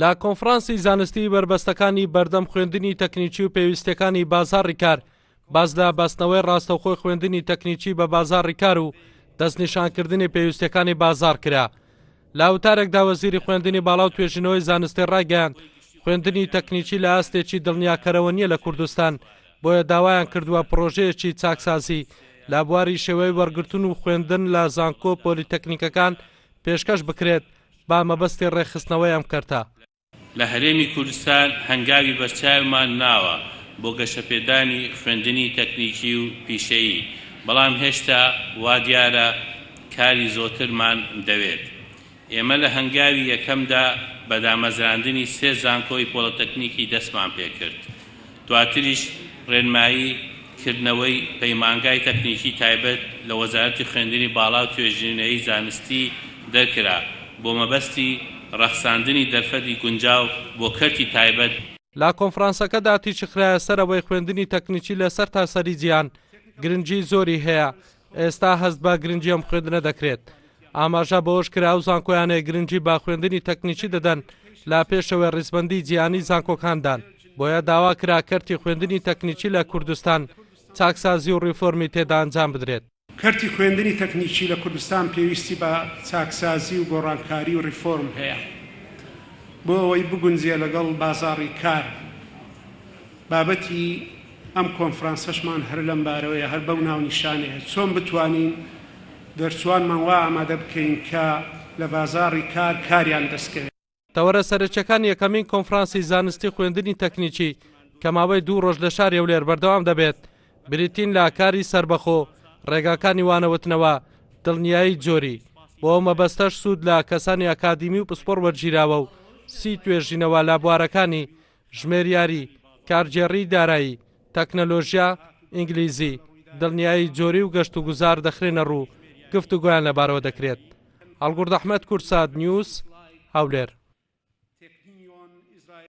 لە کۆنفرانسی زانستی بەربەستەکانی بەردەم خوێندنی تەکنیکی و پێویستیەکانی بازاڕی کار، باس لە بەستنەوەی ڕاستەوخۆی خوێندنی تەکنیکی بە بازاڕی کار و دەستنیشانکردنی پێویستیەکانی بازاڕ کرا. لە وتارێکدا وەزیری خوێندنی باڵا و توێژینەوەی زانستی ڕایگەیاند، خوێندنی تەکنیکی لە ئاستێکی دڵنیاکەرەوە نییە لە کوردستان، بۆیە داوایان کردووە پڕۆژەیەکی چاکسازی لە بواری شێوەی وەرگرتن و خوێندن لە زانکۆ پۆلیتەکنیکەکان پێشکەش بکرێت بە مەبەستی ڕێکخستنەوەی ئەم کەرتە. لە هەرێمی کوردستان هەنگاوی بەرچاومان ناوە بۆ گەشەپێدانی خوێندنی تەکنیکی و پیشەیی، بەڵام هێشتا وادیارە کاری زۆترمان دەوێت. ئێمە لە هەنگاوی یەکەمدا بە دامەزراندنی سێ زانکۆی پۆڵەتەکنیکی دەستمان پێکرد، دواتریش ڕێنمایی کردنەوەی پەیمانگای تەکنیکی تایبەت لە وەزارەتی خوێندنی باڵا و توێژینەی زانستی دەرکرا بۆ مەبەستی ڕەخساندنی دەرفەتی گونجاو بۆ کەرتی تایبەت. لە کۆنفرانسەکەدا تیشک خرایە سەر ئەوەی خوێندنی تەکنیکی لە سەرتاسەری جیهان گرنگی زۆری هەیە، ئێستا هەست بە گرنگی ئەم خوێندنە دەکرێت. ئاماژە بەوەش کرا ئەو زانکۆیانەی گرنگی بە خوێندنی تەکنیکی دەدەن لە پێشەوەی ڕیزبەندی جیهانی زانکۆکاندان، بۆیە داوا کرا کەرتی خوێندنی تەکنیکی لە کوردستان چاکسازی و ڕیفۆرمی تێدا ئەنجام بدرێت. کەرتی خوێندنی تەکنیکی لە کوردستان پێویستی بە چاکسازی و گۆڕانکاری و ڕیفۆرم هەیە بۆ ئەوەی بگونجێ لەگەڵ بازاڕی کار. بابەتی ئەم کۆنفرانسەشمان هەر لەم بارەوەیە، هەر بەو ناونیشانەیە، چۆن بتوانین دەرچووانمان وا ئامادە بکەین کە لە بازاڕی کار کاریان دەستکەوێت. تەوەرە سەرەکیەکانی یەکەمین کۆنفرانسی زانستی خوێندنی تەکنیکی کە ماوەی دوو ڕۆژ لە شاری هەولێر بەردەوام دەبێت بریتین لە کاری سەربەخۆ، ڕێگاکانی وانەوتنەوە، دڵنیایی جۆری، بۆ ئەو مەبەستەش سوود لە کەسانی ئەکادیمی و پسپۆڕ وەرگیراوە و سی توێژینەوە لە بوارەکانی ژمێریاری، کارگێڕیی دارایی، تەکنەلۆژیا، ئینگلیزی، دڵنیایی جۆری و گەشتوگوزار دەخرێنەڕوو، گفتوگۆیان لەبارەوە دەکرێت. هەڵگورد ئەحمەد، کوردسات نیوز، هەولێر.